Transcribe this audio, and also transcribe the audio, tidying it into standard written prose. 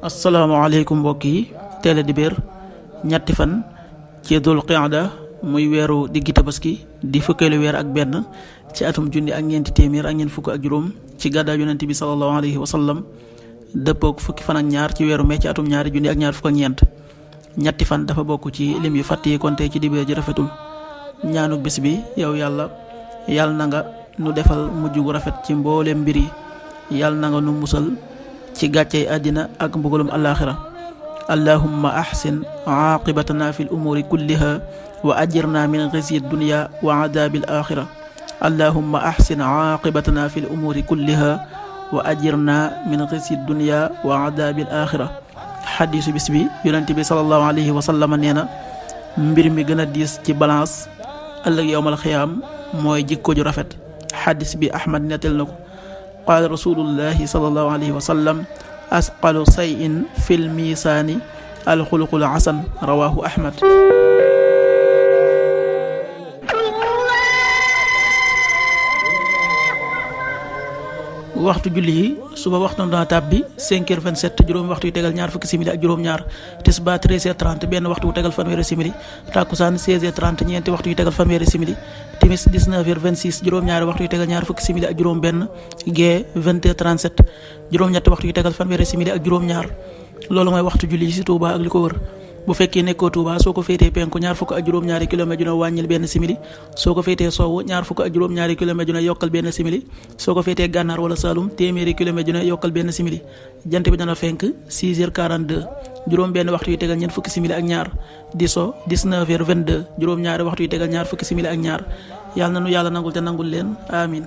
asalaamaaleykum mbokk yi teel a dibéer ñetti fan ci dul qiada muy weeru diggi tabaski di fukkeelu weer ak benn ci atum junni ak ñeenti téeméer ak ñeent fukk ak juróom ci gàddaa yonent bi sallallahu alayhi wa sallam dëppook fukki fan ak ñaar ci weeru mee ci atum ñaari junni ak ñaar fukk ak ñeent ñetti fan dafa bokk ci lim yu fàtt yi konte ci dibéer ji rafetul ñaanu bés bi yow yàlla na nga nu defal mujj gu rafet ci mbooleem mbir yi yàlla na nga nu musal ci gàccey àddina ak mbugalum alaaxira allahumma ahsin aaqibatana fi l umuuri kulliha wa ajirna min xisyi dunya wa adaabi l axira allahumma ahsin aaqibatana fi l umuuri kulliha wa ajirna min xisyi dunya wa adaabi l axira xadiisu bis bi yonent bi sallallahu alayhi wa sallam nee na mbir mi gën a diis ci balance ëllëg yowmal xiyaam mooy jikko ju rafet xadiis bi ahmad nettal na ko qaala rasulullahi sallallahu alayhi wa sallam asqalu sayin fi l misaani alxuluqul hasan rawahu ahmad. waxtu julli yi suba waxtu dana tàbbi 5h27 juróomi waxtu yu tegal ñaar fukki simili ak juróom-ñaar tisbaar 13h30 benn waxtu yu tegal fanweeri simili takkusaan 16h30 ñeenti waxtu yu tegal fanweeri simili timis 19h26 juróom-ñaari waxtu yu tegal ñaar fukki simili ak juróom-benn gee 20h37 juróom-ñetti waxtu yu tegal fanweeri simili ak juróom-ñaar loolu mooy waxtu julli yi ci Touba ak li ko wër. bu fekkee nekkoo Touba soo ko féetee penku ñaar fukk ak juróom-ñaari kilomètre ju ne wàññil benn simili soo ko féetee sowwu ñaar fukk ak juróom-ñaari kilomètre ju ne yokkal benn simili soo ko féetee gànnaar wala Saloum téeméeri kilomètre ju ne yokkal benn simili jant bi dana fenk 6h42 juróom benn waxtu yu tegal ñeent fukki simili ak ñaar di so 19h22 juróom-ñaari waxtu yu tegal ñaar fukki simili ak ñaar yàlla na nu yàlla nangul te nangul leen amin